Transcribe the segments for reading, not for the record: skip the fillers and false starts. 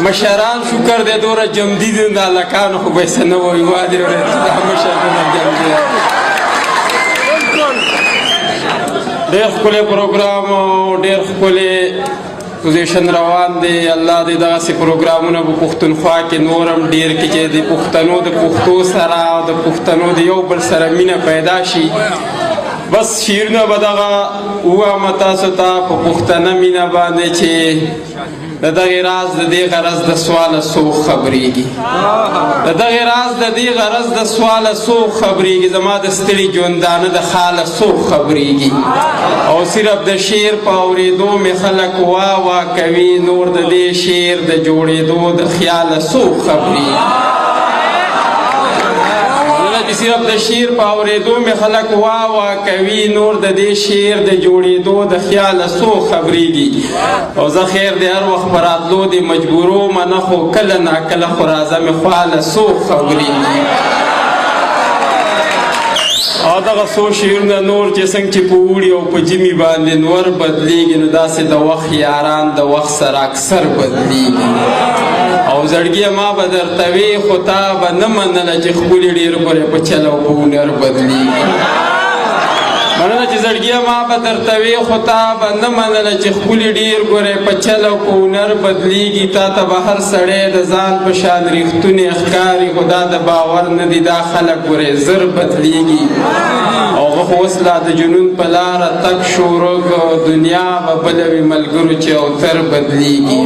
مشران شکر دی دوره جمدي دي، د هلکانو خو به یې څه نه وایي. وا دې ورې چې دا مشر دومره جمدي دی. ډېر ښکلی پروګرام او ډېر ښکلی پوزیشن روان دی. الله دې دغسې پروګرامونه په پښتونخوا کې نور هم ډېر کړي چې د پښتنو د پښتو سره او د پښتنو د یو بل سره مینه پیدا شي. بس شعرونه به دغه ووایم تاسو ته په پښتنه مینه باندې چې د دغه راز د دې غرض د سواله څوک خبرېږي، د دغه راز د دې غرض د سواله څوک خبرېږي، زما د ستړي ژوندانه د خاله څوک خبرېږي. او صرف د شعر په اورېدو مې خلک وا وا کوي، نور د دې شعر د جوړېدو د خیاله څوک خبرېږي. چې صرف د شعر په اورېدو مې خلک وا وا کوي، نور د دې شعر د جوړېدو د خیاله څوک خبرېږي. او زه خیر دی هر وخت په راتلو دې مجبورو منه، خو کله ناکله خو راځه مې خواله څوک خبرېږي. او دغه څو شعرونه نور چې څنګه چې په اوړي او په ژمي باندې نور بدلېږي، نو داسې د وخت یاران د وخت سره اکثر بدلېږي. او زړګیه ما به درته وې خو تا به نه منله چې ښکلي ډېر پورې په چل او په هنر بدلېږي. مننه چې زړګیه ما به درته وې خو تا به نه منله چې ښکلي ډېر ګورې په چل او په هنر بدلېږي. تا ته به هر سړی د ځان په شان رښتونی ښکاري، خو دا د باور نه دي، دا خلک ګورې زر بدلېږي. او هغه خو اوس لا د جنون په لاره تګ شروع کړ، دنیا به بله وي ملګرو چې او تر بدلېږي.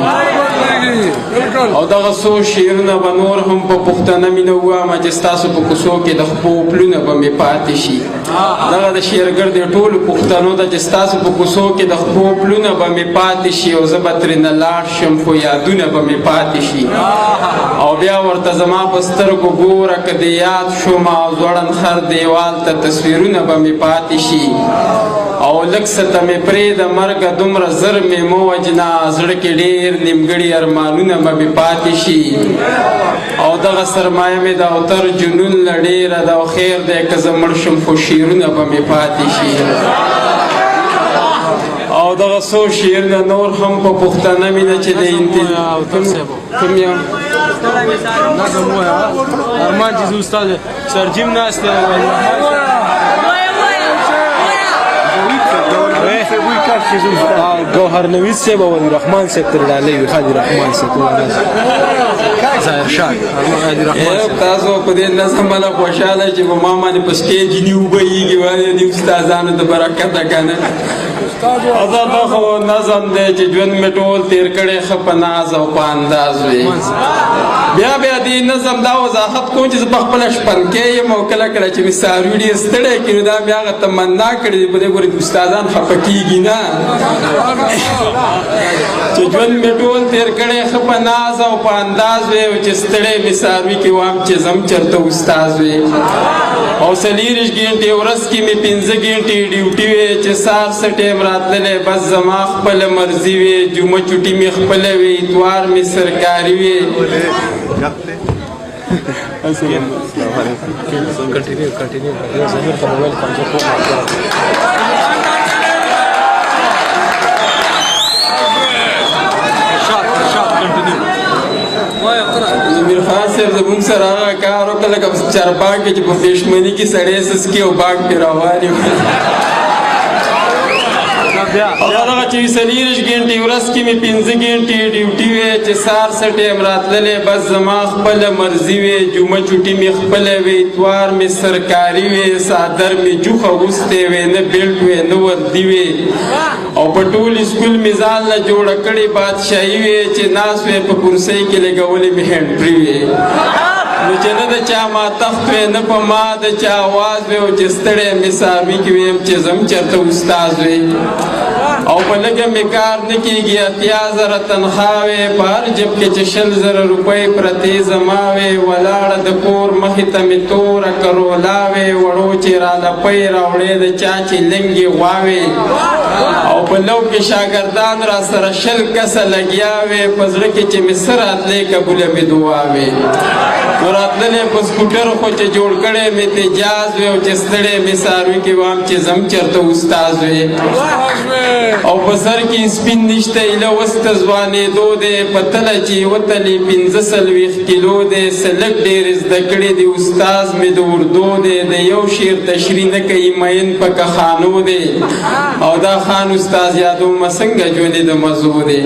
او دغه څو شعرونه به نور هم په پښتنه مینه ووایم چې ستاسو په کوڅو کې د خپو پلونه به مې پاتې شي. دغه د شعرګر د ټولو پښتنو ته چې ستاسو په کوڅو کې د خپو پلونه به مې پاتې شي، او زه به ترېنه لاړ شم خو یادونه به مې پاتې شي. او بیا ورته زما په سترګو ګوره که دې یاد شوم، او ځوړند خر دیوال ته تصویرونه به مې پاتې شي. او لږ څه ته مې پرېږده مرګه دومره زر مې مه وژنه، زړه کې ډېر نیمګړي ارمانونه به مې پاتې شي. او دغه سرمایه مې د اوتر جنون له ډېره ده، او خیر دی که زه مړ شم خو شعرونه به مې پاتې شي. او دغه څو شعرونه نور هم په پښتنه مینه چې د کوم یو ارمان چې استاد سرجیم ناست دی. ګوهر نوید صاحب او رحمان صاحب تر ډالۍ وي، خالد رحمان صاحب، ظاهر شاه، ارمان رحمان صاحب. تاسو په دې نظم باندې خوشاله چې په ما باندې په سټیج نیو بهیږي، وایي دې استادانو د برکت کنه. او دا خو نظم دی چې ژوند مې ټول تیر کړی ښه په ناز او په انداز وي. بیا بیا دې نظم دا وضاحت کوم چې زه په خپله شپنکی یم، او کله کله چې مې څاروي ډېر ستړی کړي نو دا مې هغه تمنا کړې دي، په دې ګورې استادان خفه کېږي نه. چې ژوند مې ټول تیر کړی ښه په ناز او په انداز وي، او چې ستړی مې څاروي کې وام چې ځم چېرته استاد وي. او څلېرویشت ګنټې ورځ کې مې 5 ګنټې ډیوټي وي، چې سهار څه ټایم راتللی بس زما خپله مرضي وي، جمعه چوټي مې خپله وي، اتوار مې سرکاري وي. کنټینیو کنټینیو زمیر ته موبایل کوم زه کوم. زمیر خان صاحب زموږ سره هغه کار وکړ لکه چرباک کې چې په پېشمني کې سړی سسکي او باک پرې روان وي. او دغه چې 24 ګنټې ورځ کې مې 5 ګنټې ډیوټي وې، چې سهار څه ټایم راتللی بس زما خپله مرضي وې، جمعه چوټي مې خپله وې، اتوار مې سرکاري وې، څادر مې جوخه اغوستی وې، نه بیلټ وې نه وردي وې. او په ټول سکول مې ځان له جوړه کړې بادشاهي وې، چې ناست وې په کرسۍ کې لګولې مې هینډ فري وې. نو چې نه د چا ما تخت وې نه په ما د چا اواز وې، او چې ستړی مې څاروي کې ویم چې ځم چېرته استاد وې. او په لږه مې کار نه کېږي 80,000 تنخوا وې، په هر جب کې چې 20,000 روپۍ پرتې زما وې. ولاړه د کور مخې ته مې توره کرولا وې، وړو چې رالپۍ راوړې د چا چې لنګې غوا وې. او په لو کې شاګردان را سره 20 کسه لګیا وې، په زړه کې چې مې څه راتلې قبوله مې دعا وې. نو راتللې په سکوټر خو چې جوړ کړی مې احتجاج وي او چې ستړی مې څاروي کې وام چې ځم چېرته استاد وي. او په سر کې سپین نشته، ایله اوس ته ځوانېدو دی، په تله چې وتلې 45 کیلو دی، څه لږ ډېرې زده کړې دي، استاد مې د اردو دی، د یو شعر تشریح نه کوي، مین په کخانو دی. او دا خان استاد یادومه څنګه ژوند یې د مزو دی.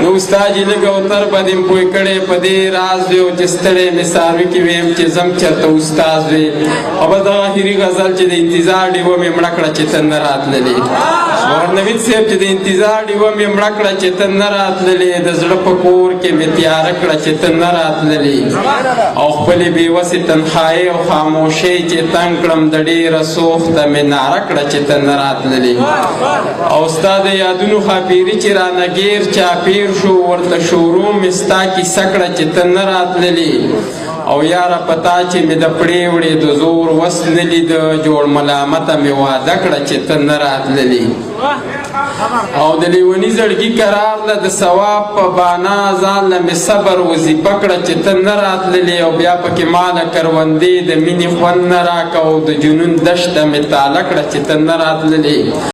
نو استاد یې لږ او تر به دې پوه کړی په دې راز وي او چې ستړی مې څاروي کې ویم چې ځم چېرته استاد وي. او بس دغه اخري غزل چې د انتظار ډیوه مې مړه کړه چې ته نه راتللې. مگر نوید صاحب چې د انتظار ډیوه مې مړه کړه چې ته نه راتللې، د زړه په کور کې مې تیاره کړه چې ته نه راتللې، او خپلې بې وسې تنخایۍ او خاموشۍ چې تنګ کړم، د ډېره سوخته مې ناره کړه چې ته نه راتللې. او ستا د یادونو ښاپېري چې رانه ګیر چاپېر شو، ورته شروع مې ستا کیسه کړه چې ته نه راتللې. او یاره په تا چې مې د پړې وړې د زور وس نه لیده، جوړ ملامته مې واده کړه چې ته نه راتللې. او د لیوني زړګي قرار له د ثواب په بانا ځان له مې صبر وظیفه کړه چې ته نه راتللې. او بیا پکې ماله کروندې د مینې خوند نه راکه، او د جنون دشته مې تاله کړه چې ته نه راتللې.